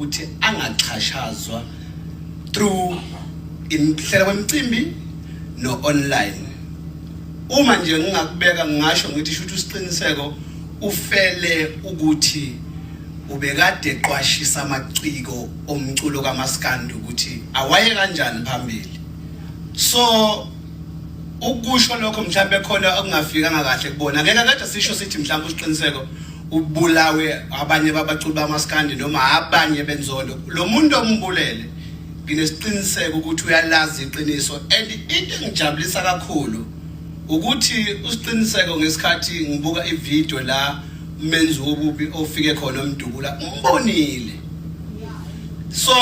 Ukuthi angaxhashazwa through imihlela kwemicimbi no online. Uma nje ngingakubeka ngingasho ngithi shuthi usiqiniseko ufele ukuthi ubekade eqwashisa amaciko omculo kaMaskandi ukuthi awaye kanjani phambili. So ukusho lokho mhlawumbe khona okungafikanga kahle kubona, ngeke kade sisho sithi mhlawumbe usiqiniseko ubulawe abanye babaculi bamaskandi noma abanye benzondo. Lo muntu ombulele nginesiqiniseko ukuthi uyalazi iqiniso, and into engijabulisa kakhulu ukuthi usiqiniseko ngesikhathi ngibuka ivideo la umenzi wobubi ofike khona omdubula umbonile. So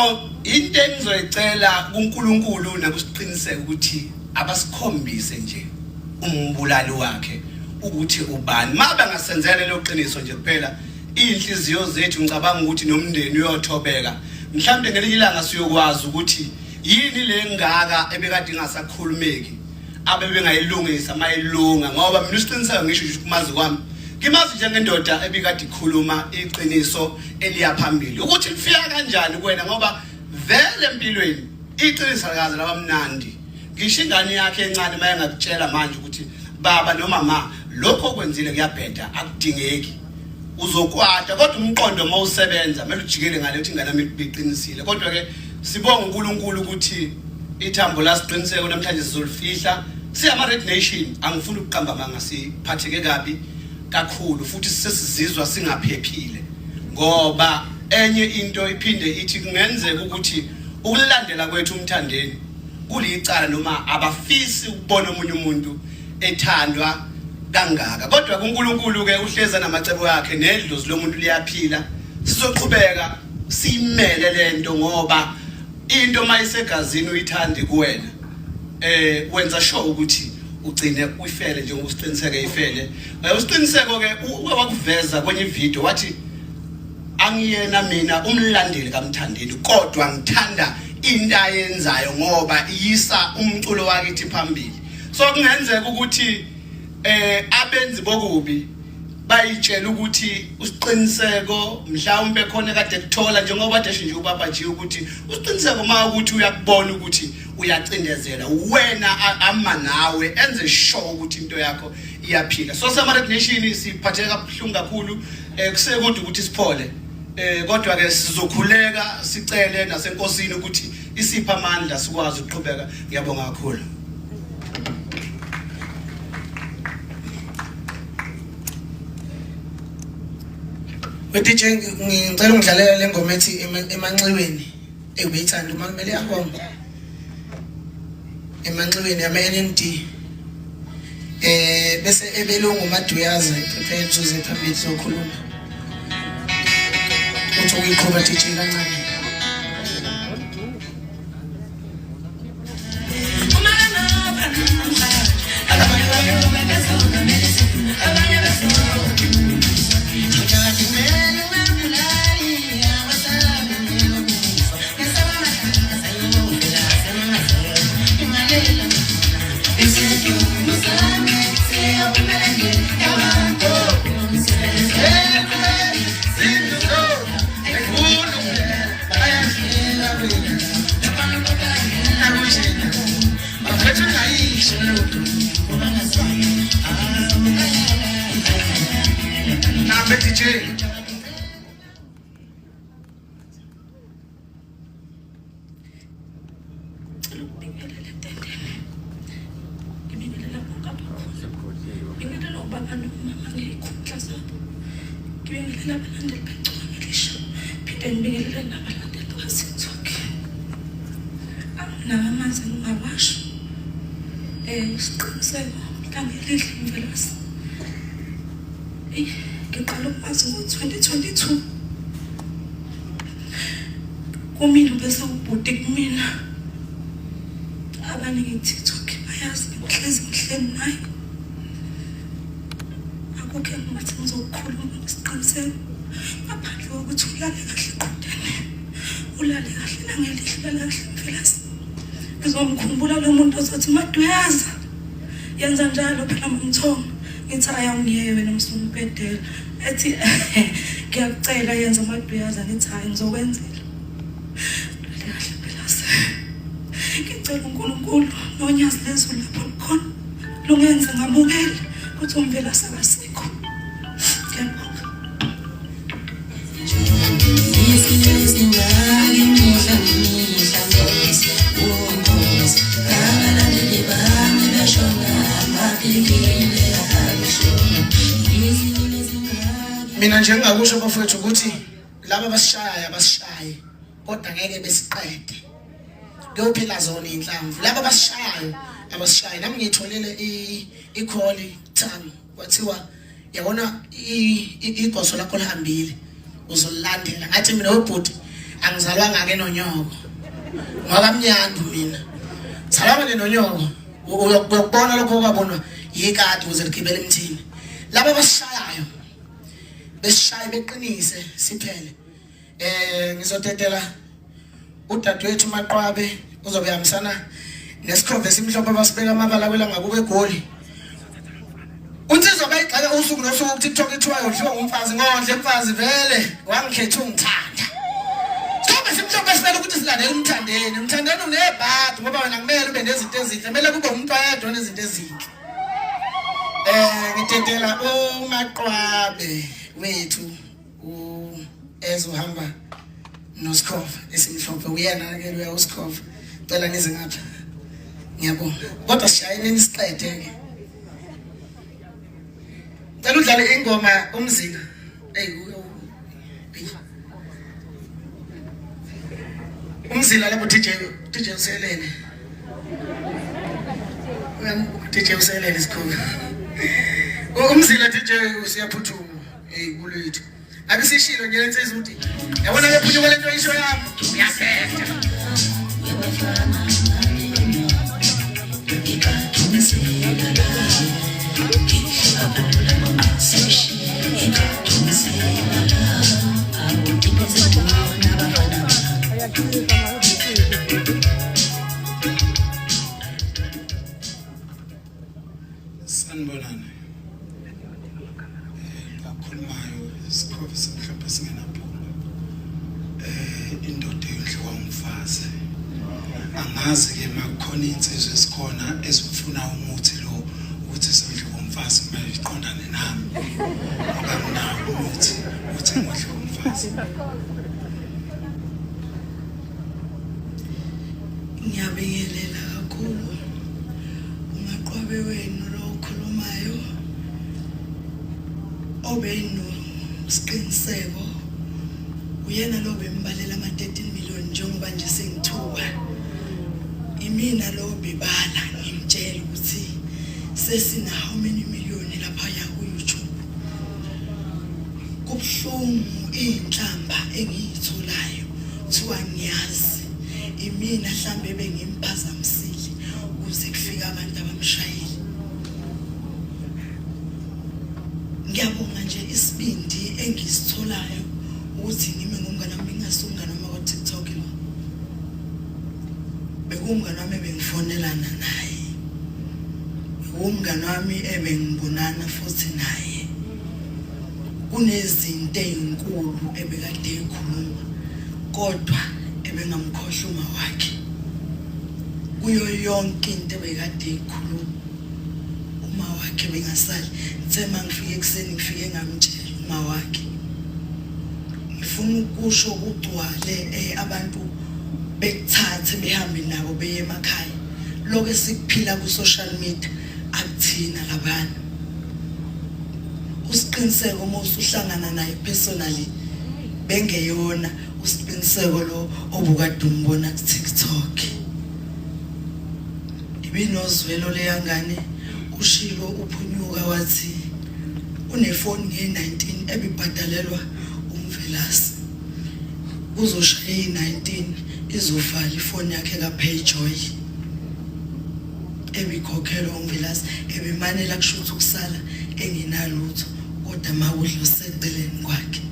into engizoyicela kuNkulunkulu nakusiqiniseko ukuthi abasikhombise nje umbulali wakhe ukuthi ubani. Ma bangasenzela lelo qiniso nje kuphela, iy'nhliziyo zethu ngicabanga ukuthi nomndeni uyothobeka. Mhlawumbe ngelinye ilanga siyokwazi ukuthi yini le ngaka ebekade ingasakhulumeki abebengayilungisa mayilunga, ngoba mina usiqiniseko ngisho nje ukumazi kwami ngimazi njengendoda ebikade ikhuluma iqiniso eliya phambili. Ukuthi lifika kanjani kuwena, ngoba vele empilweni iqiniso alikaze labamnandi. Ngisho ingane yakhe encane uma engakutshela manje ukuthi baba noma ma lokho okwenzile kuyabheda, akudingeki, uzokwata. Kodwa umqondo uma usebenza kumele ujikele ngale ukuthi ingane yami ibiqinisile. Kodwa-ke sibonga uNkulunkulu ukuthi ithambo lasiqiniseko namhlanje sizolifihla siyama-Red Nation. Angifuni ukuqamba amanga, siphatheke kabi kakhulu futhi sesizizwa singaphephile, ngoba enye into iphinde ithi kungenzeka ukuthi ukulandela kwethu uMthandeni kuliyicala noma abafisi ukubona omunye umuntu ethandwa kangaka. Kodwa kuNkulunkulu ke uhleza namacebo akhe, nedlozi lomuntu liyaphila. Sizoqhubeka siyimele lento, ngoba into mayisegazini uyithandi kuwena, wenza sure ukuthi ugcine uyifele njengoba usiqiniseke ifele. Usiqiniseko ke wakuveza kwenye video wathi angiyena mina umlandeli kaMthandeni, kodwa ngithanda into ayenzayo ngoba iyisa umculo wakithi phambili. So kungenzeka ukuthi abenzi bokubi bayitshela ukuthi usiqiniseko mhlawumbe khona kade kuthola, njengoba deshe nje ubaba nje ukuthi usiqiniseko uma ukuthi uyakubona ukuthi uyacindezela wena, ama nawe enze sure ukuthi into yakho iyaphila. So sama Red Nation siphatheka kabuhlungu kakhulu, kusekude ukuthi siphole, kodwa ke sizokhuleka sicele nasenkosini ukuthi isiphe amandla sikwazi ukuqhubeka. Ngiyabonga kakhulu. We DJ, ngicela ungidlalela le ngoma ethi emanxiweni ebeyithanda uma kumele yangoma emanxiweni yama NND, bese ebelungu maduyaze prepare uze phambili sokhuluma uthi ukuyiqhuba DJ kancane. Nambe DJ. Ngicela ukubingelela etendeni. Ngibingelela bonke abakhona. Ngibingelela obaba nomama ngey'khundla zabo. Ngibingelela abalandeli beGcokama Elisha. Phinde ngibingelele nabalandeli bakaTikTok. Anginawo amazwi engingawasho. Isiqiniseko Langelihle Mvelase. Eyi, ngiqala ukumazi ngo-2022. Kumina bese ubhuti kumina. Abaningi ku-TikTok bayazi ngihlezi ngihleli naye. Akukho engingathi ngizokukhuluma ngesiqiniseko ngaphandle kokuthi ulale kahle qhudane. Ulale kahle Langelihle, ulale kahle Mvelase. Ngizomkhumbula lo muntu ozothi Maduyaza. Yenza njalo phela mamthongo. Ngithi hhayi awungiyeke wena msuku ubhedela. Ethi ngiyakucela yenza Maduyaza, ngithi hhayi ngizokwenzela. Ngicela uNkulunkulu nonyazi lezulu lapho lukhona lungenze ngamukele ukuthi uMvelase akasekho. Ngiyabonga. Mina nje ngingakusho bafowethu ukuthi laba abasishayayo abasishaye kodwa ngeke besiqede kuyophila zona iy'nhlamvu laba abasishayayo abasishaye nami ngiyitholele ikholi thami kwathiwa yabona igoso lakho lihambile uzolilandela ngathi mina webhuti angizalwanga ke nonyoko ngoba mnyandu mina zalwa mina nonyoko uyokubona lokho okwabonwa yikati ukuze ligibele emthini laba abasishayayo besishaye beqinise siphele eh ngizodedela udadewethu Maqwabe uzobe hambisana nesikhova esimhlophe abasibeka amabala kwelanga kube egoli unsizwa bayigxeka usuku nosuku ku-tiktok ithiwa yodliwa ngumfazi ngondle mfazi vele wangikhetha ungithanda sonke simhlophe simele ukuthi silandele umthandeni umthandeni unebhadi ngoba wena kumele ube nezinto ezinhle kumele kube umuntu oyedwa onezinto ezinhle um ngidedela umaqwabe wethu ezohamba noSkhova esimhlophe uyena ke loya uSkhova cela nize ngapha ngiyabonga kodwa sishayeni siqede ke cela udlale ingoma umzila ey umzila lapho DJ DJ uselele DJ uselele isikhulu umzila DJ usiyaphuthuma Hey kulethu. Abisishilo nje lensizwa ukuthi yabona ke phunyuka lento isho yami. Uyabheda. Sanibonani. Eh akhulumayo isikhova simhlophe singenaphunga. Eh indoda eyondliwa umfazi. Angazi ke makukhona insizwa esikhona ezofuna umuthi lo ukuthi sondliwa umfazi manje iqondane nami. Ngoba nginawo umuthi uthi ngodliwa umfazi. Ngiyabingelela kakhulu umaqwabe wenu lo okhulumayo obenosiqiniseko uyena lo bembalela ama-13 million njengoba nje sengithuka imina lo bebala ngimtshela ukuthi sesina how many million laphaya ku-youtube kubuhlungu iy'nhlamba engiyitholayo kuthiwa ngiyazi imina hlambe bengimphazamisile ukuze kufike abantu abamshayile ngiyabonga nje isibindi engisitholayo ukuthi ngime ngomngane wami ngingasi umngane wami kwa-tiktok lo bekuwumngane wami ebengifonelana naye bekuwumngane wami ebengibonana futhi naye Kunezinto ezinkulu ebekade ekhuluma kodwa ebengamkhohlwa uma wakhe. Kuyo yonke into ebekade ekhuluma uma wakhe bengasali. Ngithe mangifika ekuseni ngifike ngamtshela uma wakhe. Ngifuna ukusho kugcwale eh, abantu bekuthathe behambe nabo beye emakhaya. Lokho esikuphila ku social media akuthina labana. Usiqiniseko uma usuhlangana naye personally bengeyona usiqiniseko lo obukade umbona ku TikTok. Ibinozwelo leyangane ushilo uphunyuka wathi unefoni nge-19 ebibhadalelwa umvelasi kuzoshaya i-19 izovala ifoni yakhe kaPayjoy. ebikhokhelwa uMvelase ebemanela kushuthi ukusala engenalutho kodwa makudla oseceleni kwakhe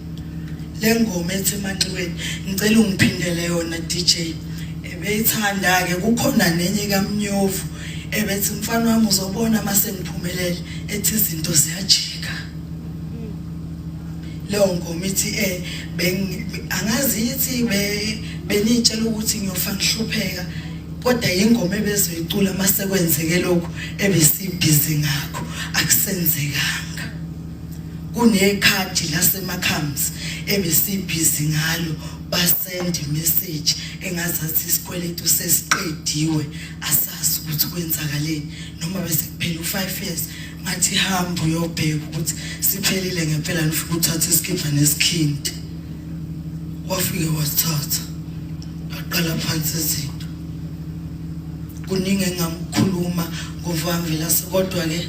le ngoma ethi emanxiweni ngicela ungiphindele yona DJ ebeyithanda-ke kukhona nenye kamnyovu ebethi mfana wami uzobona uma sengiphumelele ethi izinto ziyajika leyo ngoma ithi eh angazi ithi benitshela ukuthi ngiyofa ngihlupheka. Kodwa yingoma ebezoyicula mase kwenzeke lokhu ebesibhizi ngakho akusenzekanga. Kunekhadi laseMakhams ebesibhizi ngalo basend message engazathi isikweletu sesiqediwe asazi ukuthi kwenzakaleni noma bese kuphela u5 years ngathi hamba uyobheka ukuthi siphelile ngempela nifike uthathe isikibha nesikhindi wafike wasithatha aqala phansi izinto kuningi engamkhuluma ngoVamvelase kodwa ke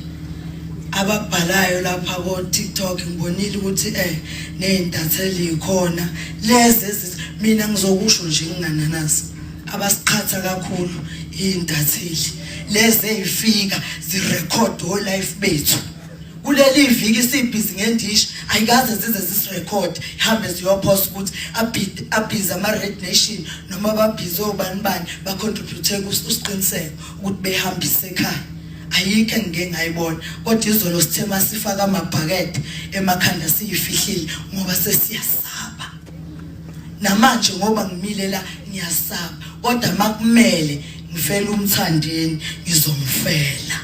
ababhalayo lapha ko TikTok ngibonile ukuthi eh nezintatheli ikhona lezi mina ngizokusho nje ngingananazi abasiqhatha kakhulu izintatheli lezi ezifika zirecord o life bethu kuleli viki sibhizi ngendishi ayikaze zize zisirecord ihambe ziyophosa ukuthi abhizi ama-red nation noma babhizi obani bani bacontribute kusiqiniseko ukuthi behambise ekhaya ayikho engike ngayibona kodwa izolo sithe masifaka amabhakede emakhanda siyifihlile ngoba sesiyasaba namanje ngoba ngimile la ngiyasaba kodwa makumele ngifele umthandeni ngizomfela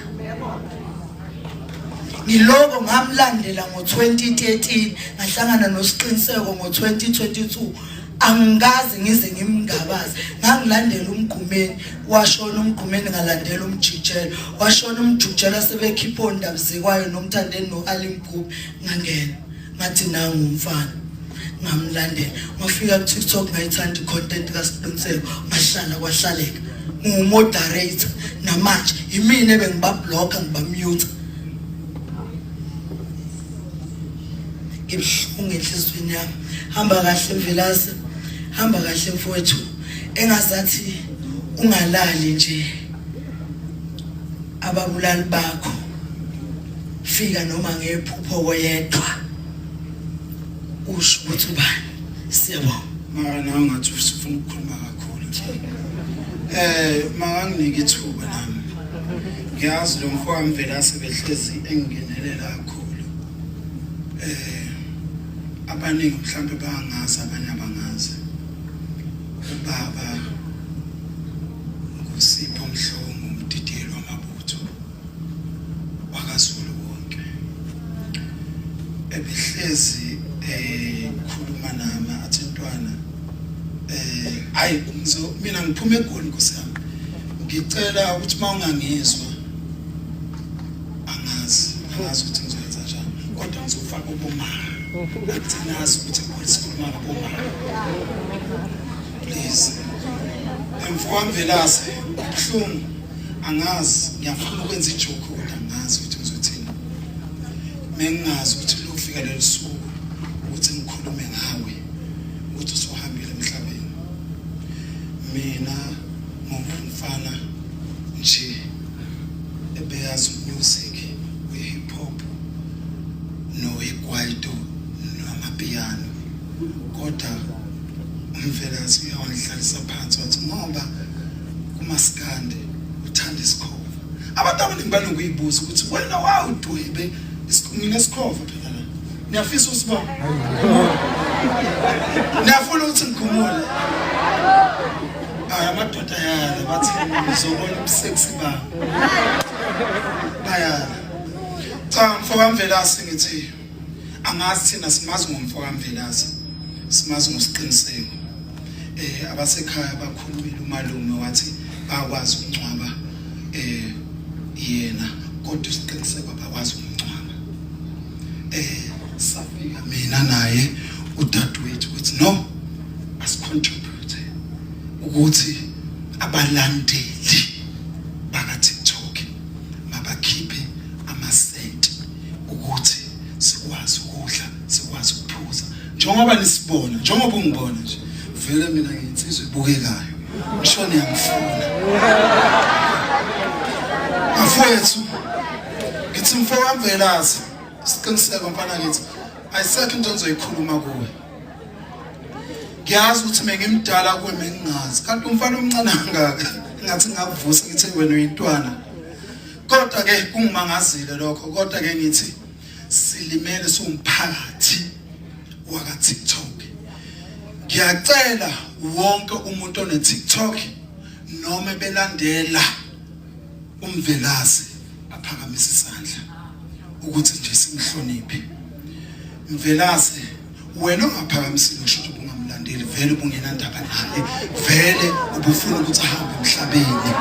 ngiloko ngamlandela ngo-2013 ngahlangana nosiqiniseko ngo-2022 angikaze ngize ngimngabaze ngangilandela umgqumeni washona umgqumeni ngalandela umjijelo washona umjujelo sebekhipha ondabuzekwayo nomthandeni no-ali mgube ngangena ngathi nangu umfana ngamlandela ngafika ku-tiktok ngayithanda i-content kasiqiniseko ngahlala kwahlaleka ngiwumoderator namanje yimina ebengibabhlokha ngibamute ngibuhlungu enhliziyweni yami hamba kahle mvelase hamba kahle mfowethu engazathi ungalali nje ababulali bakho fika noma ngephupho koyedwa usho ukuthi ubani siyabonga mara nawe ngathi usufuna ukukhuluma kakhulu eh makanginike ithuba nami ngiyazi lo mfo wami vele asebehlezi engingenelela kakhulu eh abaningi mhlambe bangazi abanye abangazi ubaba ngusipho mhlongo umdidiyeli wamabutho wakaZulu wonke ebehlezi ekhuluma eh, nami athi ntwana eh hayi ngizo mina ngiphuma eGoli nkosi yami ngicela ukuthi uma ungangizwa angazi angazi ukuthi ngizoyenza njani kodwa ngizofaka uboma athi nazi ukuthi eGoli sikhuluma ngaboma please mfowamvelase kubuhlungu angazi ngiyafuna ukwenza ijoke kodwa angazi ukuthi ngizothini mengingazi ukuthi lofika leli suku ukuthi ngikhulume ngawe ukuthi usuhambile emhlabeni mina ngumfana nje ebeyazi umusic we-hip hop nowekwaito namapiano kodwa umvelakazi uyawangihlalisa phansi wathi ngoba kumaskandi uthanda isikhova abantu abaningi banokuyibuza ukuthi wena wawudwebe nginesikhova phela la niyafisa usibona niyafuna ukuthi ngikhumule hayi amadoda ayala bathi ngizobona ubuseksi bami bayala cha mfokamvelasi ngithi angazi thina simazi ngomfokamvelasi simazi ngosiqiniseko eh abasekhaya bakhulumile umalume wathi bakwazi ukungcwaba eh yena kodwa isiqiniseko abakwazi ukungcwaba eh safika mina naye udadewethu ukuthi no asicontribute ukuthi abalandeli baka TikTok mabakhiphe amasenti ukuthi sikwazi ukudla sikwazi ukuphuza njengoba nisibona njengoba ungibona nje vele mina ngiyinsizwa ebukekayo ngisho niyangifuna bafowethu ngithi mfo wamvelazi siqiniseko mfana ngithi ayisekho into engizoyikhuluma kuwe ngiyazi ukuthi mengimdala kuwe mengingazi kanti umfana omncane kangaka ngathi ngakuvusa ngithi wena uyintwana kodwa ke kungimangazile lokho kodwa ke ngithi silimele siwumphakathi waka TikTok ngiyacela wonke umuntu one TikTok noma belandela uMvelase aphakamise isandla ukuthi nje simhloniphe. Mvelase wena ongaphakamisile ngisho ukuthi ubungamlandeli vele ubungenandaba naye vele ubufuna ukuthi ahambe emhlabeni.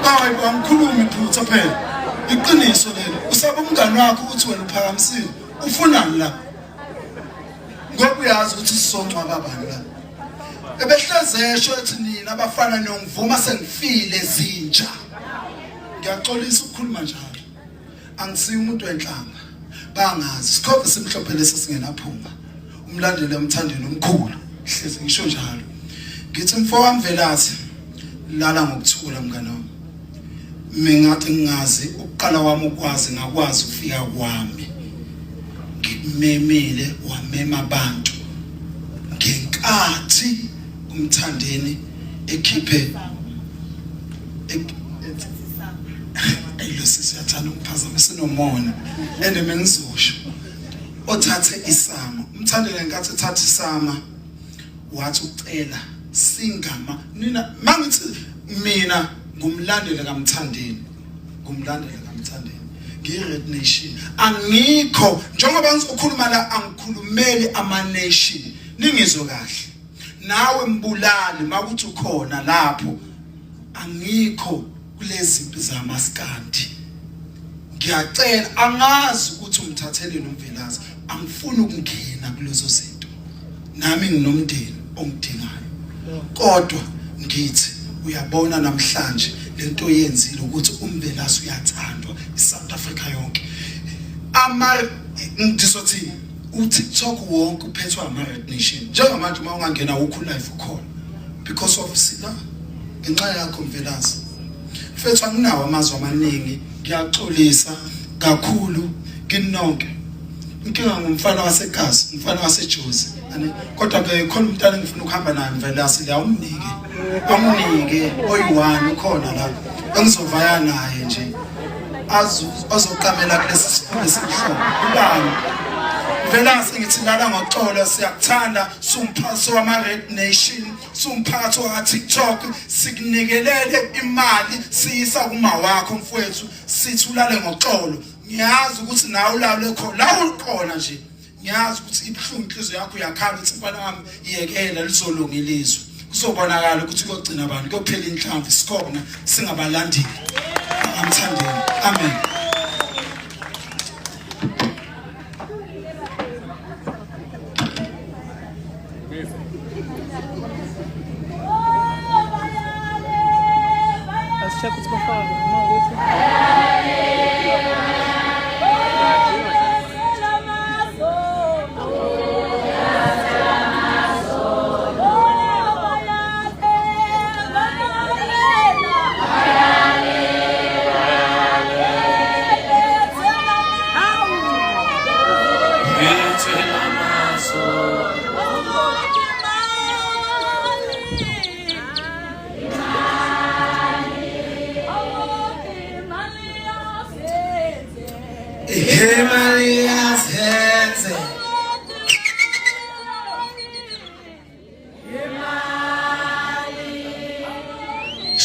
Hayi angikhulumi iphutha phela iqiniso lelo usaba umngani wakho ukuthi wena uphakamisile ufunani la ngoba uyazi ukuthi sizongcwaba bani la ebehleze esho ethi nina abafana niyongivuma sengifile zinja ngiyaxolisa ukukhuluma njalo angisiyi umuntu wenhlamba bangazi sikhove simhlophe lesi singenaphunga umlandeli emthandeni omkhulu hlezi ngisho njalo ngithi mfo wami Velase lala ngokuthula mngane wami mingathi ngingazi ukuqala kwami ukwazi ngakwazi ukufika kwami ngikumemile wamema abantu ngenkathi umthandeni ekhiphe Ey lo sisi uyathanda ukuphazamisa unomona and mengizosho othathe isama umthandeni ngenkathi ethatha isama wathi ucela singama nina mangithi mina ngumlandeli kaMthandeni ngumlandeli kaMthandeni ngiyi-red nation angikho njengoba ngizokhuluma la angikhulumeli ama-nation ningizwe kahle nawe mbulali makuthi ukhona lapho angikho kulezi mpi zamaskandi ngiyacela angazi ukuthi umthatheleni umvelazi angifuni ukungena kulezo zinto nami nginomndeni ongidingayo kodwa ngithi uyabona namhlanje lento yenzile ukuthi umvelazi uyathandwa iSouth Africa yonke ama ngizothi uTikTok wonke uphethwe ama Red Nation njengamanje uma ungangena ukhu live ukhona because of sila ngenxa yakho Mvelase mfethu anginawo amazwi amaningi ngiyaxolisa kakhulu kinonke inkinga ngumfana wasegazi umfana wasejozi kodwa ke khona umntana engifuna ukuhamba naye Mvelase la umnike amnike oyi-one ukhona la engizovaya naye nje azoqamela kulesi sifundo esimhlophe ubani Mvelase ngithi lala ngoxolo siyakuthanda sumphathi wama-Red Nation sumphathi waka-TikTok sikunikelele imali siyisa kuma wakho mfowethu sithi ulale ngoxolo ngiyazi ukuthi nawe ulale khona la ukhona nje ngiyazi ukuthi ibuhlungu inhliziyo yakho uyakhala ukuthi mfana wami yekela lizolunga ilizwe kuzobonakala ukuthi kuyogcina abantu kuyophela inhlamvu sikhona singabalandeli amthandeni amen Asicheck ukuthi bafake uma ukuthi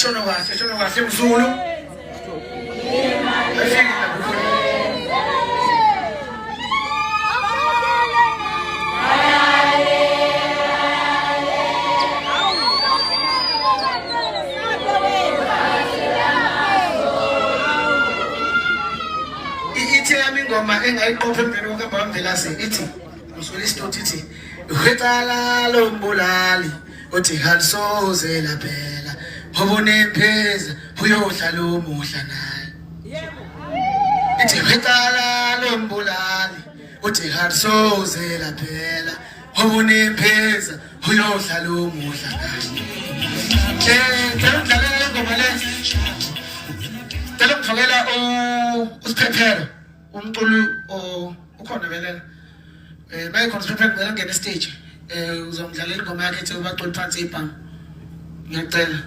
Shono kahle, shono kahle mzulu. Ithi yami ingoma engayiqopha emveni kokuhamba kwamvelase ithi Msweli isitoti ithi Uhecala lombulali uthi halisoze laphela obunempeza uyohlala umuhla naye ithi uhecala lombulali uthi halisoze laphela obunempeza uyohlala umuhla naye eh cela ukudlalela le ngoma le cela ukufakela usiphephelo umculi ukhona vele eh mayikhona usiphephelo ngicela ngene stage eh uzongidlalela ingoma yakhe ethi ubaculi phansi ibhamu ngiyacela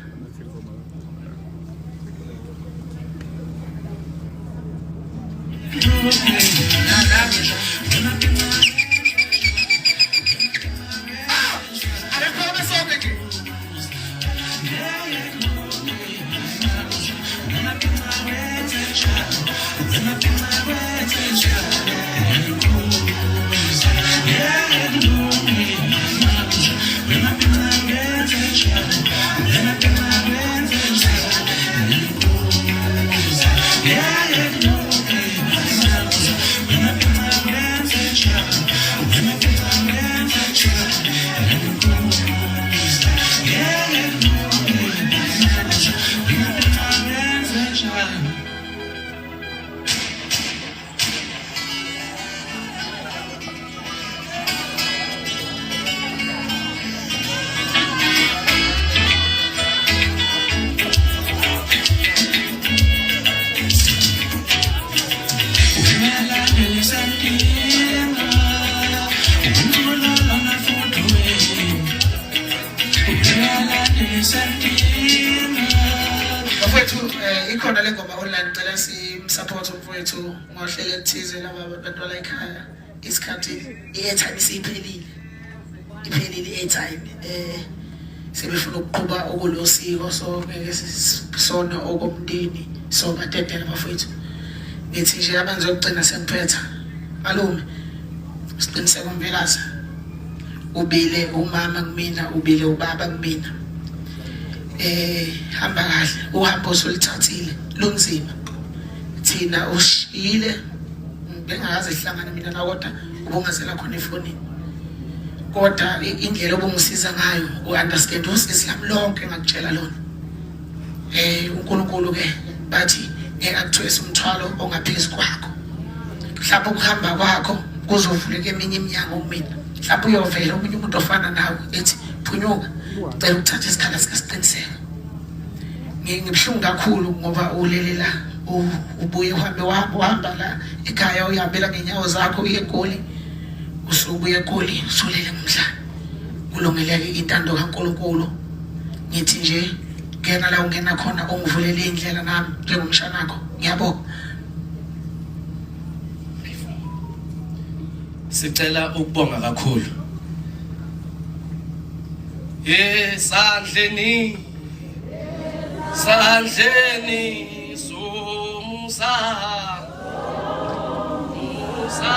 Bafowethu eh ikhona le ngoma online cela simsupport umfowethu ngohlelo elithize laba abantu la ekhaya isikhathi i-airtime isiphelile iphelile i-airtime eh sebefuna ukuqhuba okulosiko so ngeke sona okomndeni so badedele bafowethu ngithi nje amanzi okugcina sengiphetha malume siqiniseko mvelase ubile umama kumina ubile ubaba kumina eh hamba kahle uhambo osulithathile lunzima thina ushiyile bengakaze sihlangane mina na kodwa ubungazela khona efonini kodwa indlela obungisiza ngayo u-understand usizi lami lonke ngakutshela lona eh uNkulunkulu ke bathi ngeke akuthwese umthwalo ongaphezu kwakho mhlawumbe ukuhamba kwakho kuzovuleka eminye iminyango kumina mhlawumbe uyovela omunye umuntu ofana nawe ethi phunyuka cela ukuthatha isikhala sikasiqiniseko ngibuhlungu kakhulu ngoba ulele la ubuye uhambe wahamba uhamba la ekhaya uyihambela ngenyawo zakho uye egoli usubuye egoli usulele ngomhlaba kulungeleke intando kaNkulunkulu ngithi nje ngena la ungena khona ungivulele indlela nami njengomshanakho ngiyabonga Sicela ukubonga kakhulu. Esandleni sandleni somusa musa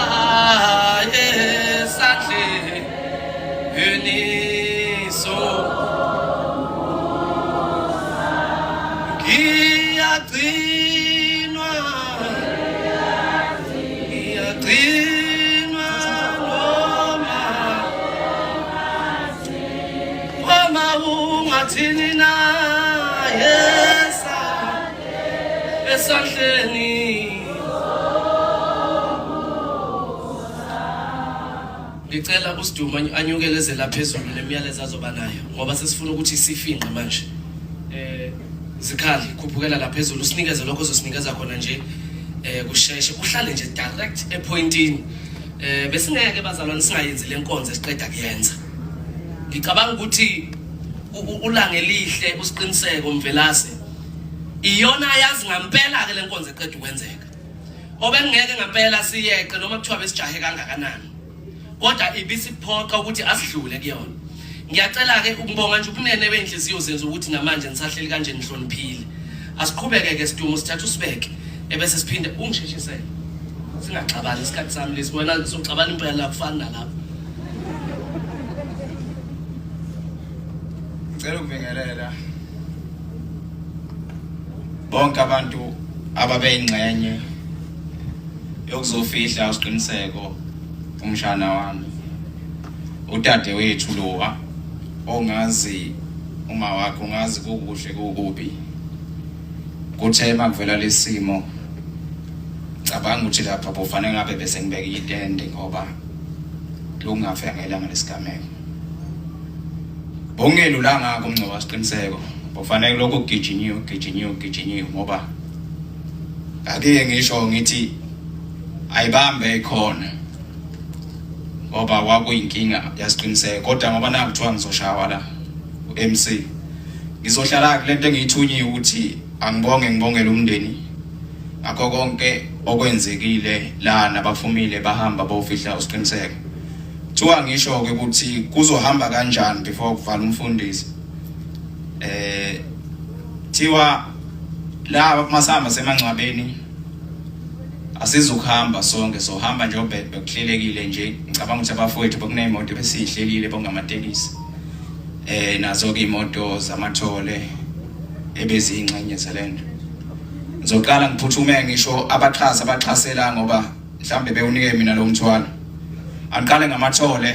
esandleni so ngiyagcinwa ngiyagcinwa noma noma ungathini na yesa esandleni Ngicela uSiduma anyukele la phezulu nemiyalezo azoba nayo ngoba sesifuna ukuthi sifinqe manje. Eh zikhali khuphukela la phezulu usinikeze lokho ozosinikeza khona nje eh kusheshe uhlale nje direct epointini. Eh besingeke bazalwane singayenzi lenkonzo esiqeda kuyenza. Ngicabanga ukuthi ulanga elihle usiqiniseko Mvelase iyona ayazi ngampela ke lenkonzo eqeda ukwenzeka. Obengeke ngampela siyeqe noma kuthiwa besijahe kangakanani. Kodwa ibisiphoqa ukuthi asidlule kuyona. Ngiyacela-ke ukubonga nje ubunene bey'nhliziyo zenzu ukuthi namanje nisahleli kanje nihloniphile. Asiqhubeke-ke sidumo sithathe usibeke ebese siphinde ungisheshisele. Singaxabani isikhathi sami lesi wena soxabana impela akufani nalapho. Ngicela ukubingelela bonke abantu ababeyingxenye yokuzofihla usiqiniseko umshana wami udade wethu lowa ongazi uma wakhe ungazi kukuhle kukubi kuthe makuvela lesimo cabanga ukuthi lapha bofanele ngabe bese ngibeke itende ngoba lokungafika ngelanga lesigameko Bokungelulanga-ke umngcwabo siqiniseko. Bokufanele lokhu kugijinyiwe, kugijinyiwe, kugijinyiwe ngoba ake ngisho ngithi ayibambe ikhona ngoba kwakuyinkinga yasiqiniseko kodwa ngoba naku kuthiwa ngizoshawa la u-MC ngizohlala kule nto engiyithunyiwe ukuthi angibonge ngibongele umndeni ngakho konke okwenzekile la nabafumile bahamba bofihla usiqiniseko Kuthiwa ngisho ke ukuthi kuzohamba kanjani before kuvala umfundisi. Eh thiwa la masihamba semangcwabeni asizukuhamba sonke sohamba nje bekuhlelekile nje ngicabanga ukuthi abafowethu bekuneyimoto besiyihlelile bongamatekisi. eh nazo ke imoto zamathole ebeziyingxenye zalento. Ngizoqala ngiphuthume ngisho abaxhasi abaxhasela ngoba mhlambe bewunike mina lo mthwalo. Angiqale ngamathole.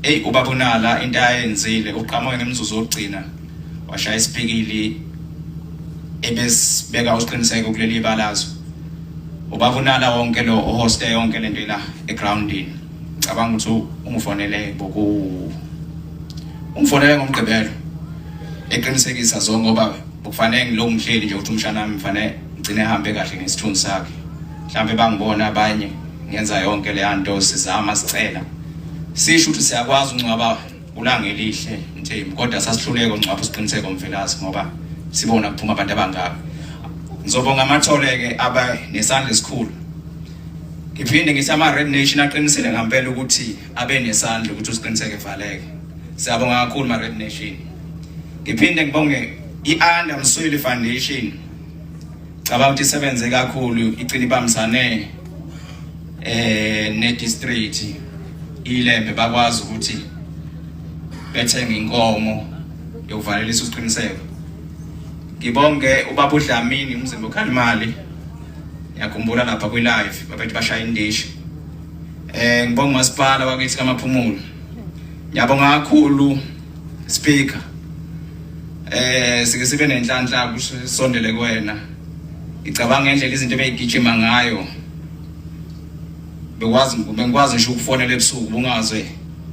Ey ubaba uNala into ayenzile uqhamuke ngemzuzu wokugcina washaya isipikili ebesibeka usiqiniseko kuleli balazwe. Ubaba uNala wonke lo ohoste yonke lento la egroundini. Ngicabanga ukuthi ungifonele boku ungifonele ngomgqibelo eqinisekisa zonke ngoba kufanele ngilokhu ngihleli nje ukuthi umshana wami kufanele ngigcine ehambe kahle ngesithunzi sakhe. Mhlambe bangibona abanye ngenza yonke le nto sizama sicela sisho ukuthi siyakwazi ukungcwaba ulanga elihle Mthembu kodwa sasihluleka ukungcwaba usiqiniseko Mvelase ngoba sibona kuphuma abantu abangaka. Ngizobonga amathole ke aba nesandla esikhulu. Ngiphinde ngithi ama Red Nation aqinisile ngempela ukuthi abe nesandla ukuthi usiqiniseke valeke. Siyabonga kakhulu ma Red Nation. Ngiphinde ngibonge i-Anda Msweli Foundation. Cabanga ukuthi isebenze kakhulu igcina ibambisane eh ne district ilembe bakwazi ukuthi bethenge inkomo yokuvalelisa usiqiniseko. Ngibonge ubaba uDlamini umzimba okhala imali. Ngiyakhumbula lapha kwi live babethi bashaya indishi. Eh ngibonga umasipala wakithi kaMaphumulo. Ngiyabonga kakhulu speaker. Eh sike sibe nenhlanhla kusondele kuwena. Ngicabanga ngendlela izinto ebeyigijima ngayo. Bekwazi bengikwazi ngisho ukufonela ebusuku bungazwe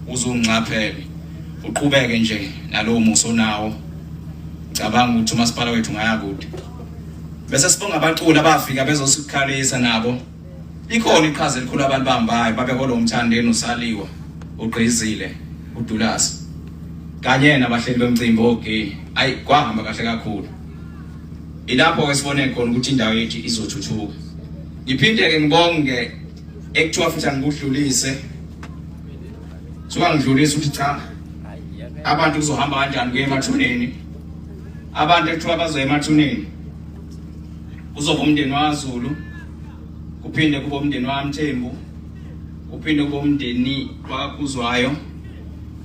uzungixaphele. Uqhubeke nje nalowo muso onawo. Ngicabanga ukuthi umasipala wethu ungaya kude. Bese sibonga abaculi abafika bezosikhalisa nabo. Ikhona iqhaza elikhulu abalibambayo babeholwa uMthandeni uSaliwa, uGqizile, uDulasi kanye nabahleli bemcimbi oGay. Ayi kwahamba kahle kakhulu. Ilapho ke sibone khona ukuthi indawo yethu izothuthuka. Ngiphinde ke ngibonge ekuthiwa futhi angikudlulise. Suka ngidlulise ukuthi cha abantu kuzohamba kanjani kuye emathuneni. Abantu ekuthiwa bazoya emathuneni kuzoba umndeni waZulu kuphinde kube umndeni waMthembu kuphinde kube umndeni wakaKhuzwayo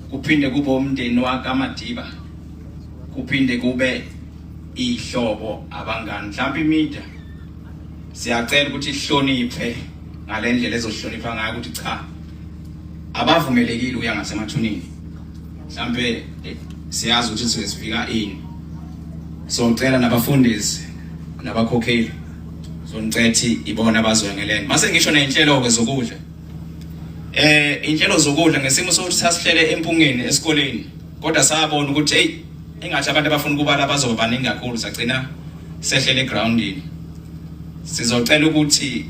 kuphinde kube umndeni wakaMadiba kuphinde kube ihlobo abangani mhlawumbe imida siyacela ukuthi ihloniphe ngalendlela ezohlonipha ngayo ukuthi cha abavumelekile uya ngasemathuneni mhlambe eh, siyazi ukuthi sisuke sifika ini so ngicela nabafundisi nabakhokheli zongicethi ibona abazoyengelena mase ngisho nezinhlelo ke zokudla eh inhlelo zokudla ngesimo sokuthi sasihlele empungeni esikoleni kodwa sabona ukuthi hey engathi abantu abafuna ukubala bazoba baningi kakhulu sagcina sehlele egroundini sizocela ukuthi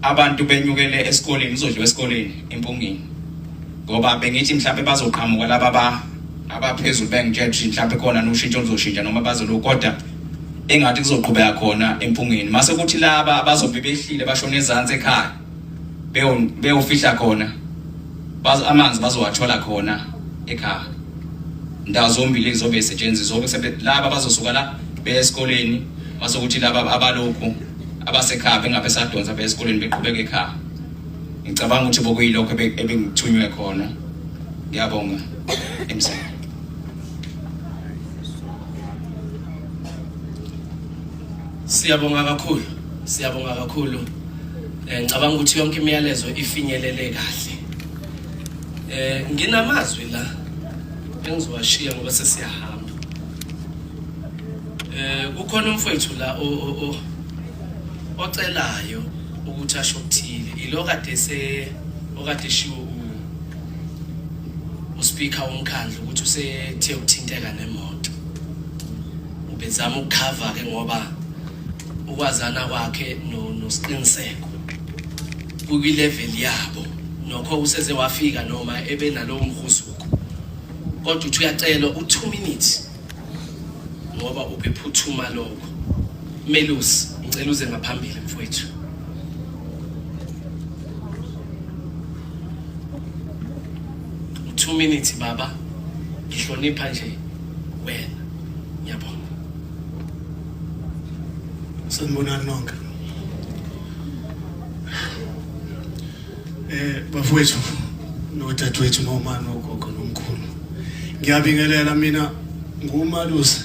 abantu benyukele esikoleni kuzodliwa esikoleni empungeni ngoba bengithi mhlawumbe bazoqhamuka laba ba abaphezulu bengitshela ukuthi mhlawumbe khona noshintsho oluzoshintsha noma bazolo kodwa engathi kuzoqhubeka khona empungeni mase kuthi laba abazobe behlile bashona ezansi ekhaya beyofihla khona amanzi bazowathola khona ekhaya ndawo zombili kuzobe isetshenziswa zobe laba bazosuka la beye esikoleni mase kuthi laba abalokhu abasekhaya bengabe sadonsa beye esikoleni beqhubeka ekhaya ngicabanga ukuthi bokuyilokho ebengithunywe khona ngiyabonga emseni Siyabonga kakhulu. Siyabonga kakhulu. Eh ngicabanga ukuthi yonke imiyalezo ifinyelele kahle. Eh nginamazwi la engizowashiya ngoba sesiyahamba. Eh kukhona umfowethu la o ocelayo ukuthi asho okuthile. Ilo kade se okade shiwo uspeaker womkhandlu ukuthi usethe uthinteka nemoto. Ubezama ukukhava ke ngoba ukwazana kwakhe noSiqiniseko kukwi-level yabo nokho useze wafika noma ebenalowo mhuzuko kodwa uthi uyacelwa u-2 minutes ngoba ubephuthuma lokho Melusi ngicela uze ngaphambili mfowethu u-2 minutes baba ngihlonipha nje wena ngiyabonga Sanibonani nonke. Eh bafowethu nodadewethu noma nogogo nomkhulu. Ngiyabingelela mina ngumalusi.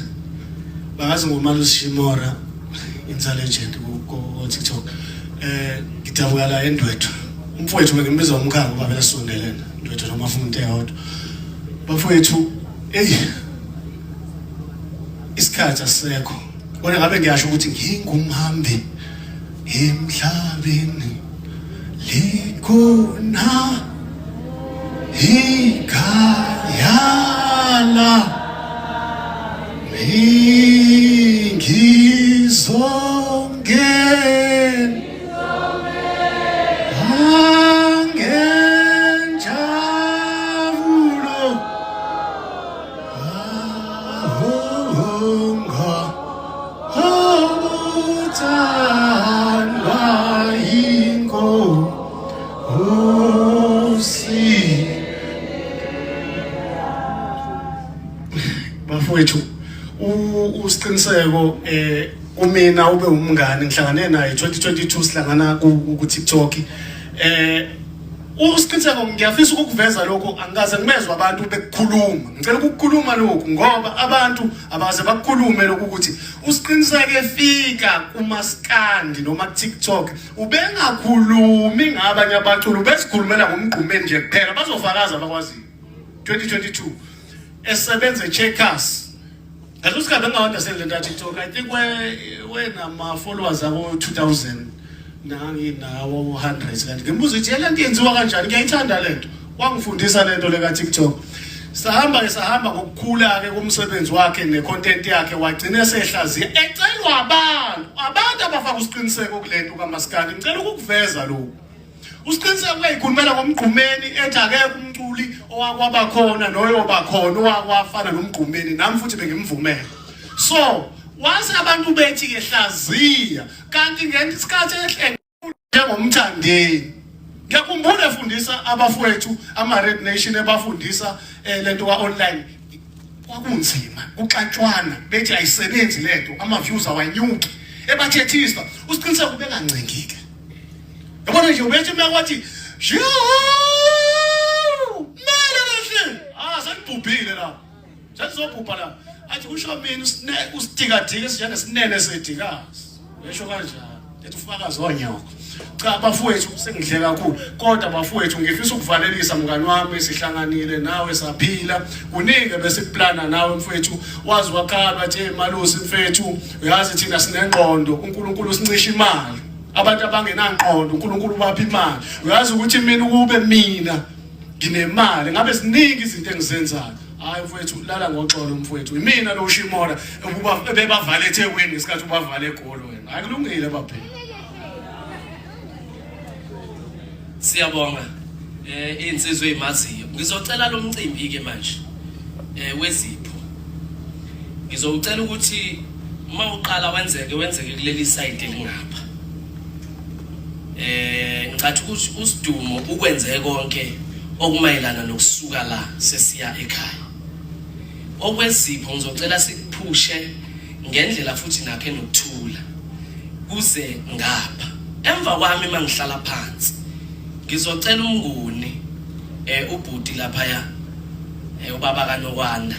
Bakazi ngumalusi Shimora intelligent ku TikTok. Eh ngidabuka la eNdwedwe. Umfowethu bengimbiza umkhaya ngoba vele sondelene. Ndwedwe noma funa into eyodwa. Bafowethu hey isikhathi asisekho. Kodwa ngabe ngiyasho ukuthi ngingumhambi emhlabeni likhona ikhaya la ngizongena angenjabulo Bafowethu usiqiniseko eh kumina ube umngane ngihlangane naye 2022 sihlangana ku TikTok eh Usiqiniseko ngiyafisa ukukuveza lokho angikaze ngimezwe abantu bekukhuluma. Ngicela ukukhuluma lokhu ngoba abantu abaze bakukhulume lokhu ukuthi usiqiniseke efika kumaskandi noma TikTok ubengakhulumi ngabanye abaculi ubezikhulumela ngomgqumeni nje kuphela bazofakaza abakwaziyo. 2022 esebenza eCheckers Ngaleso sikhathi benginga-understand le nto ya-TikTok. I think wenama followers abo 2000 nanginawo hundreds kanti ngimbuza ukuthi le nto yenziwa kanjani ngiyayithanda le nto. Wangifundisa le nto le ka-TikTok. Sahamba ke sahamba ngokukhula ke komsebenzi wakhe ne-content yakhe wagcina esehlaziya ecelwa abantu abantu abafaka usiqiniseko kule nto kaMaskandi. Ngicela ukukuveza lokhu. Usiqiniseko uyayikhulumela ngomgqumeni ethi akekho umculi owakwaba khona noyoba khona owakwafana nomgqumeni nami futhi bengimvumela. So wase abantu bethi ke hlaziya kanti ngesikhathi ehle njengomthandeni ngiyakhumbula efundisa abafowethu ama-Red Nation ebafundisa eh, lento ka-online kwakunzima kuxatshwana bethi ayisebenzi lento ama-views awanyuki ebathethisa usiqiniseko ubengancengike Yabona nje ubethi uma kwathi shiu mele kahle. Ah senibhubhile la. Senizobhubha la. Athi kusho mina usine usidikadika sinjengesinene sedikazi. Ngisho kanjalo. Ethi ufakazi onyoko. Cha bafowethu sengidle kakhulu kodwa bafowethu ngifisa ukuvalelisa mngani wami sihlanganile nawe saphila kuningi besikuplana nawe mfowethu wazi wakhala wathi malusi mfethu uyazi thina sinengqondo uNkulunkulu usincisha imali abantu abangenangqondo uNkulunkulu ubapha imali uyazi ukuthi mina ukube mina nginemali ngabe ziningi izinto engizenzayo hayi mfowethu lala ngoxolo mfowethu imina lo ushimora ebebavale eThekwini ngesikhathi ubavale eGoli wena hayi kulungile baphela Siyabonga eh insizwe ezimaziyo. Ngizocela lo mcimbi ke manje eh wezipho. Ngizocela ukuthi uma uqala wenzeke wenzeke kuleli side elingapha. Eh ngicathi ukuthi usidumo ukwenze konke okumayelana nokusuka la sesiya ekhaya. Okwezipho ngizocela sikuphushe ngendlela futhi nakhe nokuthula kuze ngapha emva kwami mangihlala phansi ngizocela umnguni eh ubhuti lapha ya eh ubaba kaNokwanda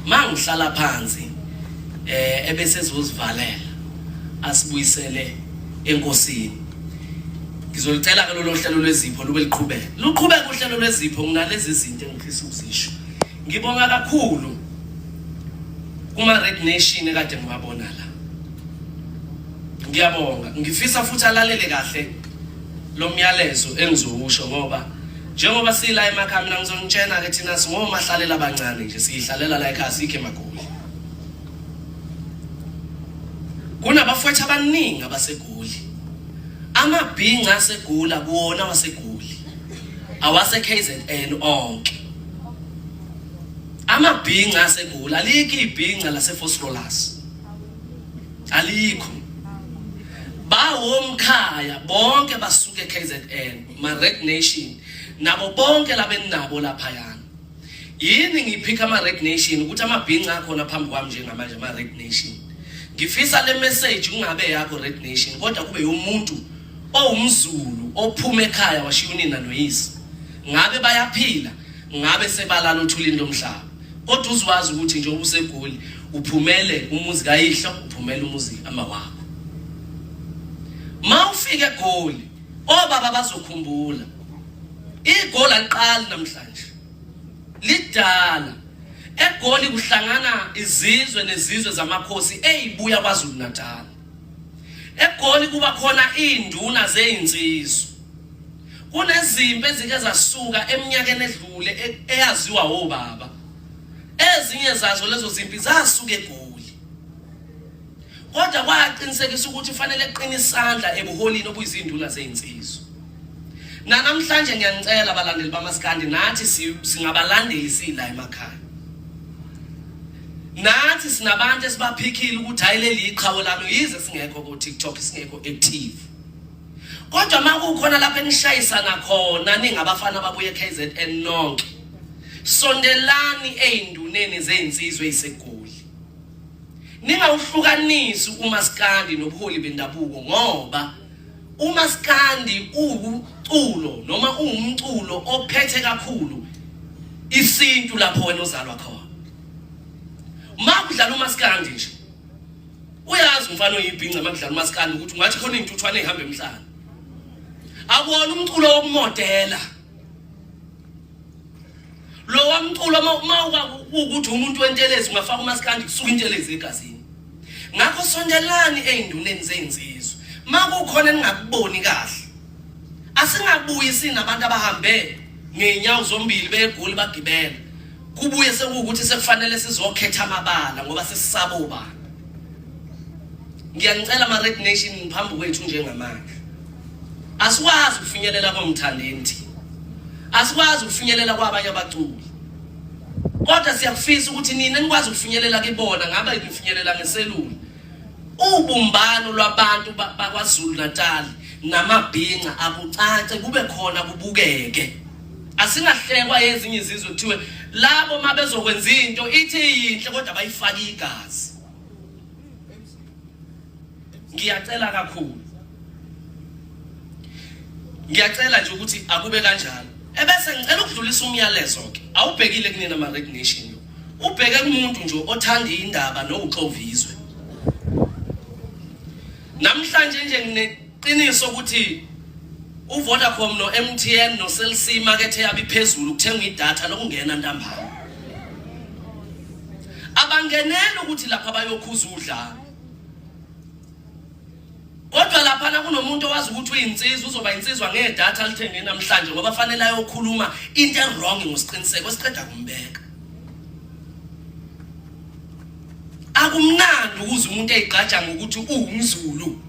mangihlala phansi eh ebese ezozivalela asibuyisele enkosini ngizolicela ke lolo hlelo lwezipho lube liqhubeke luqhubeke uhlelo lwezipho nginalezi zinto engifisa ukuzisho ngibonga kakhulu kuma Red Nation ekade ngiwabona la ngiyabonga ngifisa futhi alalele kahle lo myalezo engizowusho ngoba njengoba sila emakhaya mina ngizonitshena ke thina singomahlalela abancane nje siyihlalela la ekhaya sikhe emagoli kunabafowethu abaningi abasegoli amabhinca asegula kuwona wasegoli awase KZN onke Amabhinca aseGoli, alikho ibhinca laseFosrolas. Alikho. Bawomkhaya bonke basuke KZN, ma Red Nation, nabo bonke labenabo laphayana. Yini ngiphika ama Red Nation ukuthi amabhinca akhona phambi kwami njengamanje ama Red Nation. Ngifisa le message kungabe yakho Red Nation kodwa kube yomuntu owumZulu ophuma ekhaya washiya unina noyise. Ngabe bayaphila? Ngabe sebalala othulini lomhlaba. Kodwa uzwazi ukuthi njengoba useGoli uphumele umuzi kayihlo, uphumele umuzi amawakho. Ma ufika eGoli, obaba bazokhumbula. IGoli aliqali namhlanje. Lidala. EGoli kuhlangana izizwe nezizwe zamakhosi ezibuya kwaZulu Natal. EGoli kuba khona izinduna zezinsizwa. Kunezimpi ezike zasuka eminyakeni edlule e, eyaziwa obaba. Ezinye zazo lezo zimpi zasuka eGoli. Kodwa kwaqinisekisa ukuthi fanele kuqine isandla ebuholini obuyizinduna zezinsizwa. Nanamhlanje ngiyanicela abalandeli bamaskandi nathi singabalandeli sila emakhaya. Nathi sinabantu esibaphikhile ukuthi hayi leli iqhawe lami yize singekho ko TikTok singekho active. Kodwa makukhona lapho enishayisana khona ningabafana ababuye KZN nonke. Sondelani ezinduneni zezinsizwa eziseGoli. Ningawuhlukanisi umaskandi nobuholi bendabuko ngoba umaskandi uwuculo noma uwumculo ophethe kakhulu isintu lapho wena ozalwa khona. Makudlala umaskandi nje Uyazi umfana oyibhinca makudlala umaskandi ukuthi ungathi khona intuthwane ehamba emhlane. Akuwona umculo wokumodela. Lo wamculo uma ukuthi umuntu wentelezi ungafaka umaskandi kusuka intelezi egazini. Ngakho sondelani ezinduneni zezinsizwa. Makukhona eningakuboni kahle. Asingabuyi sinabantu abahambe ngeenyawo zombili beyegoli bagibela. Kubuye sekuwukuthi sekufanele sizokhetha amabala ngoba sesisaba obani. Ngiyanicela ama Red Nation ngiphambi kwethu njengamanje. Asikwazi ukufinyelela komthandeni thina. Asikwazi ukufinyelela kwabanye abaculi. Kodwa siyakufisa ukuthi nina nikwazi ukufinyelela kibona ngabe nifinyelela ngeselula. Ubumbano lwabantu bakwaZulu Natal namabhinca akucace kube khona kubukeke. Asingahlekwa ezinye izizwe kuthiwe labo mabezokwenza into ithi yinhle kodwa bayifaka igazi. Ngiyacela kakhulu. Ngiyacela nje ukuthi akube kanjalo. Ebese ngicela ukudlulisa umyalezo ke. Awubhekile kunina ama Red Nation lo. Ubheke kumuntu nje othanda indaba nowuxova izwe. Namhlanje nje ngineqiniso ukuthi uVodacom no-MTN no-Cell C imakethe yabo iphezulu kuthenga idatha lokungena ntambama. Abangeneli ukuthi lapha bayokhuza udlame. Kodwa laphana kunomuntu owazi ukuthi uyinsizwa uzoba insizwa ngedatha alithenge namhlanje ngoba fanele ayokhuluma into ewrong ngosiqiniseko esiqeda kumbeka. Akumnandi ukuze umuntu eyigqaja ngokuthi uwumZulu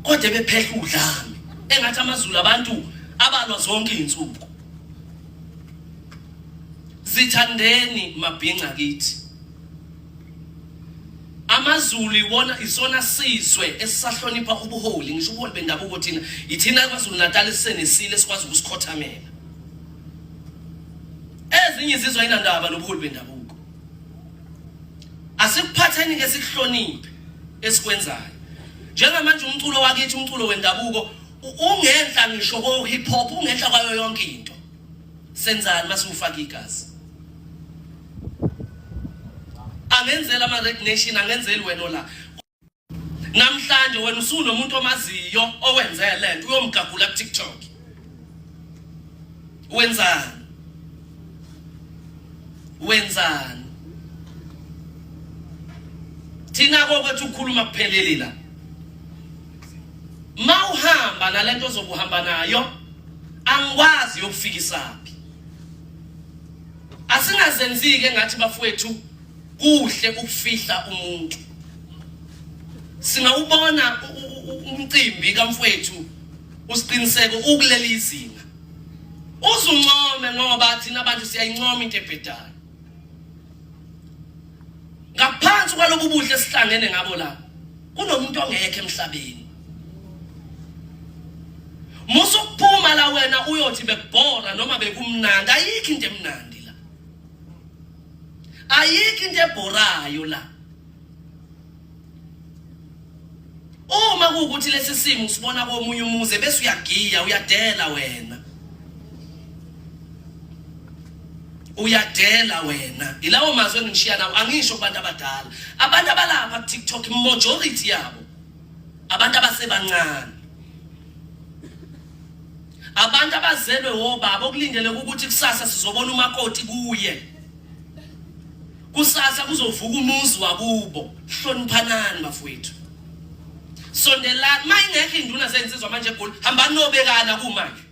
kodwa ebephehla udlame engathi amaZulu abantu abalwa zonke izinsuku. Zithandeni mabhinca kithi. AmaZulu iwona isona sizwe esisahlonipha ubuholi ngisho ubuholi bendabuko thina ithina kwaZulu Natal esisenesile esikwazi ukusikhothamela. Ezinye izizwe ayinandaba nobuholi bendabuko. Asikuphatheni ke sikuhloniphe esikwenzayo. Njengamanje umculo wakithi umculo wendabuko ungenhla ngisho ko hip hop ungenhla kwayo yonke into. Senzani masiwufaka igazi? Angenzela ama Red Nation angenzeli wena ola. Namhlanje wena usunomuntu omaziyo owenze lento uyomgagula ku TikTok. Wenzani? Wenzani? Thina kokwethu ukukhuluma kupheleli la. Mawuhamba nalento ozobuhamba nayo angikwazi yokufikisaphi. Asingazenzike ngathi bafowethu kuhle ukufihla umuntu. Singawubona umcimbi kamfowethu usiqiniseko ukuleli izinga. Uzuncome ngoba thina abantu siyayincoma into ebhedayo. Ngaphansi kwalobu buhle esihlangene ngabo la kunomuntu ongekho emhlabeni. Musa ukuphuma la wena uyothi bekubhora noma bekumnandi ayikho into emnandi la. Ayikho into ebhorayo la. Uma kuwukuthi lesi simo usibona komunye umuzi bese uyagiya uyadela wena. Uyadela wena. Yilawo mazwi engishiya nawo angisho kubantu abadala. Abantu abalapha ku TikTok majority yabo abantu abasebancane. Abantu abazelwe wobaba okulindeleke ukuthi kusasa sizobona umakoti kuye. Kusasa kuzovuka umuzi wakubo. Hloniphanani bafowethu. Sondelani mayingekho induna zensizwa manje eGoli hambani nobekana kumanje.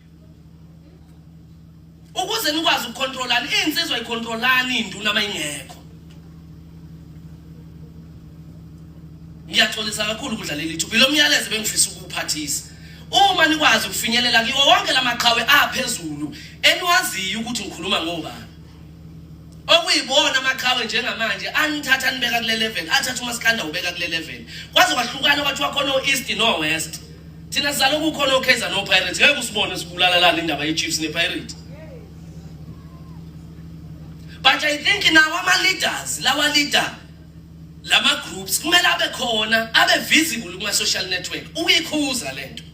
Ukuze nikwazi ukucontrolana insizwa icontrolani induna mayingekho. Ngiyaxolisa kakhulu ukudlalela ithuba. Ilo myalezo bengifisa ukuwuphathisa. Uma nikwazi ukufinyelela kiwo wonke lamaqhawe aphezulu eniwaziyo ukuthi ngikhuluma ngobani. Okuyibona amaqhawe njengamanje anithatha nibeka kule level, athatha umaskanda ubeka kule level. Kwaze kwahlukana kwathiwa khona o-East no-West. Thina sizalo kukhona oKaizer no-Pirates. Ngeke usibone sibulala lana indaba ye-Chiefs ne-Pirates. But I think now ama-leaders, lawa leader lama groups kumele abe khona, abe visible kuma social network. Ukuyikhuza lento.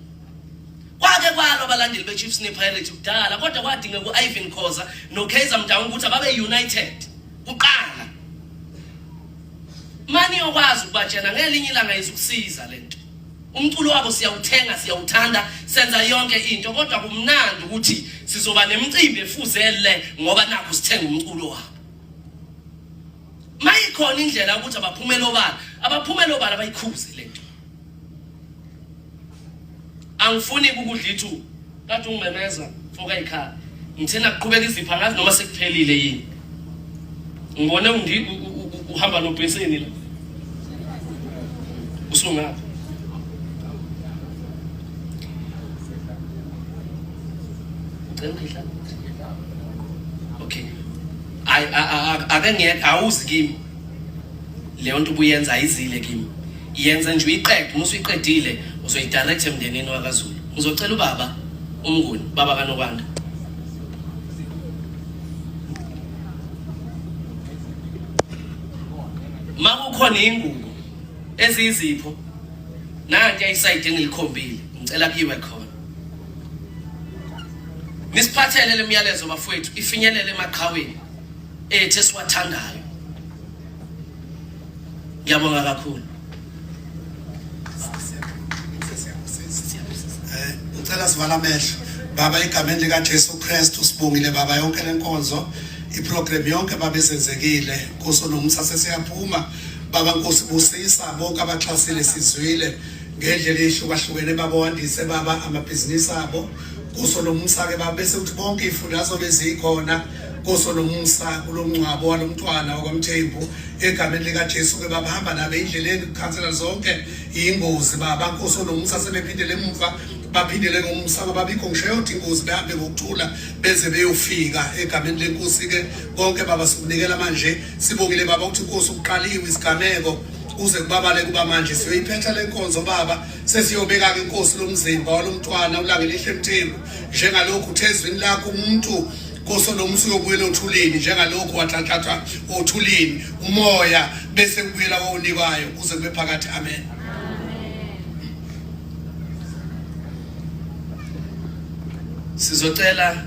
Kwake kwalwa abalandeli beChiefs nePirates kudala kodwa kwadingeka u-Ivan Khoza noKaizer Motaung ukuthi ababe united kuqala. Mani yokwazi ukubatshena ngelinye ilanga izokusiza lento. Umculo wabo siyawuthenga siyawuthanda senza yonke into kodwa kumnandi ukuthi sizoba nemicimbi efuze le ngoba nakho sithenga umculo wabo. Mayikhona indlela ukuthi abaphumele obala, abaphumele obala bayikhuze lento. Angifuni ukudla ithuba. Kade ungimemeza mfoka ikhala. Ngithe nakuqhubeka izipho angazi noma sekuphelile yini. Ngibone undi uhamba nobheseni la. Usungaphi? Ucela ukudla? Okay. Ay ake ngiyeke awuzi kimi. Leyo nto ubuyenza ayizile kimi. Yenza nje uyiqede, uma usuyiqedile uzoyidirect emndenini wakaZulu. Ngizocela ubaba uMnguni, baba kaNokwanda. Makukhona ingubo eziyizipho nanti ayisayidi engilikhombile, ngicela kuyiwe khona. Nisiphathele lemiyalezo bafowethu ifinyelele emaqhaweni ethu esiwathandayo. Ngiyabonga kakhulu. Eh, ngicela sivala amehlo baba egameni likaJesu Kristu sibongile baba yonke lenkonzo iprogram yonke baba ezenzekile Nkosi onomusa sesiyaphuma baba Nkosi busisa bonke abaxhasile sizwile ngendlela ehlukahlukene baba wandise baba amabhizinisi abo Nkosi onomusa ke baba bese kuthi bonke ifundazwe bezikhona Nkosi onomusa kulomngcwabo walomntwana wakwaMthembu egameni likaJesu ke baba hamba nabo endleleni kukhansela zonke ingozi baba Nkosi onomusa sebephindele emuva baphindele ngomusa babikho ngisho eyodwa ingozi behambe ngokuthula beze beyofika egameni lenkosi ke konke baba sikunikela manje sibongile baba ukuthi inkosi uqaliwe isigameko kuze kubabale kuba manje siyoyiphetha lenkonzo baba sesiyobeka ke inkosi lomzimba walomntwana uLangelihle Mthembu njengalokhu uthezwini lakho umuntu Nkosi lo uyobuyela othulini njengalokhu wathathathwa othulini umoya bese kubuyela kowunikwayo kuze kube phakathi amen. Sizocela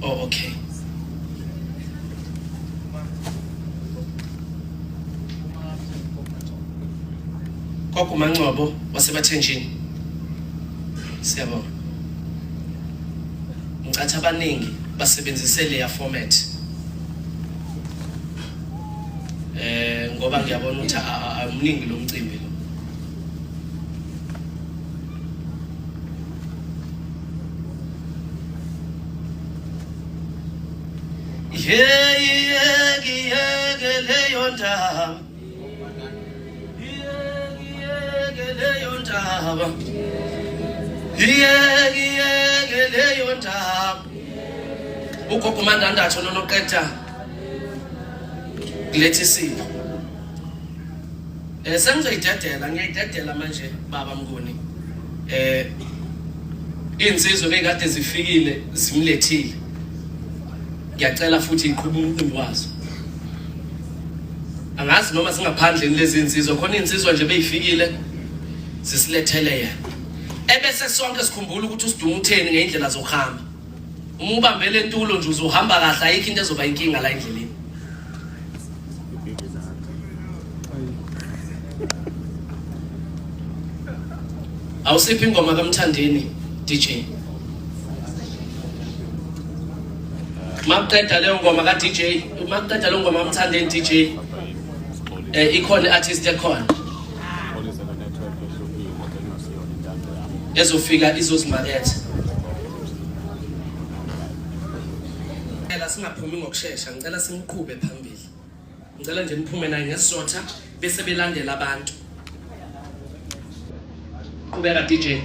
Oh okay. Gogo Mangcobo waseBathenjini. Siyabonga. Ngicatha abaningi basebenzise leya format. Eh ngoba ngiyabona ukuthi awumningi lo mcimbi lo. Yeyiyeke yeke leyo ndaba. Iyeke leyo ndaba. Iyeke iyeke leyo ndaba. Ugogo Mandandatho nonoqeda kuletha isipho. Eh sengizoyidedela ngiyayidedela manje baba Mnguni. Eh insizwe bekade zifikile zimlethile. Ngiyacela futhi iqhube umcimbi wazo. Angazi noma singaphandle lezi insizwa khona insizwa nje beyifikile zisilethele yena. Ebese sonke sikhumbula ukuthi usiduma utheni ngeindlela zokuhamba. Uma ubambe le ntulo nje uzohamba kahle ayikho into ezoba inkinga la endleleni. Awusiphi ingoma kaMthandeni DJ? Makuqeda leyo ngoma ka DJ, makuqeda leyo ngoma kaMthandeni DJ, eh ikhona i-artist ekhona ezofika izozimaketha. Phela singaphumi ngokushesha, ngicela simqhube phambili. Ngicela nje niphume naye ngesizotha bese belandela abantu. Qhubeka DJ.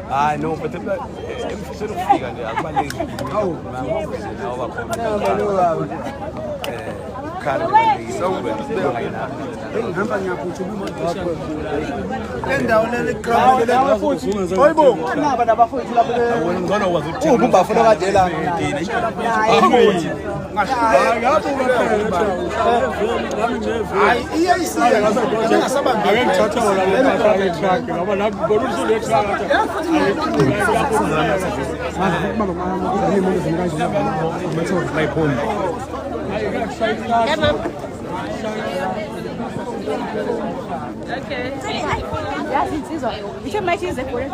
Hayi no but emfiseni ukufika nje akubaleki. Hawu nawo bakhona. Ukhala Ngihamba ngiyaphuthuma Endawo leli ground futhi. Hayibo. Naba nabafowethu lapho. Ngcono wazi ukuthi Ubafuna kade la. Hayi iyayisiya ngingasabambi. Ake ngithathe wona le truck truck ngoba nami ngibona usule truck. Okay. Yazi insizwa. Ithe mayithi ize ebholeni.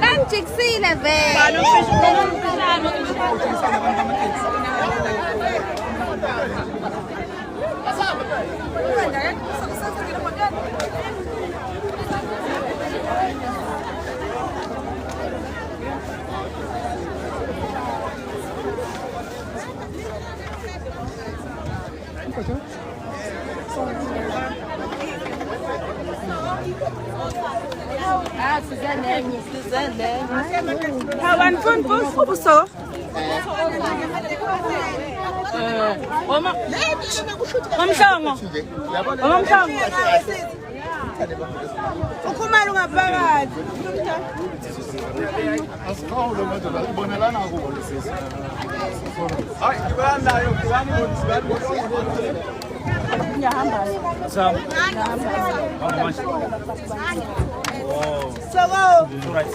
Bangijikisile vele. Ukhumalo ngaphakathi. Asikhawule manje la ibonelana kubo sisi. Hayi ngibana nayo ngibani ngibani. Ngiyahamba. Sam. Oh. Soko. Right.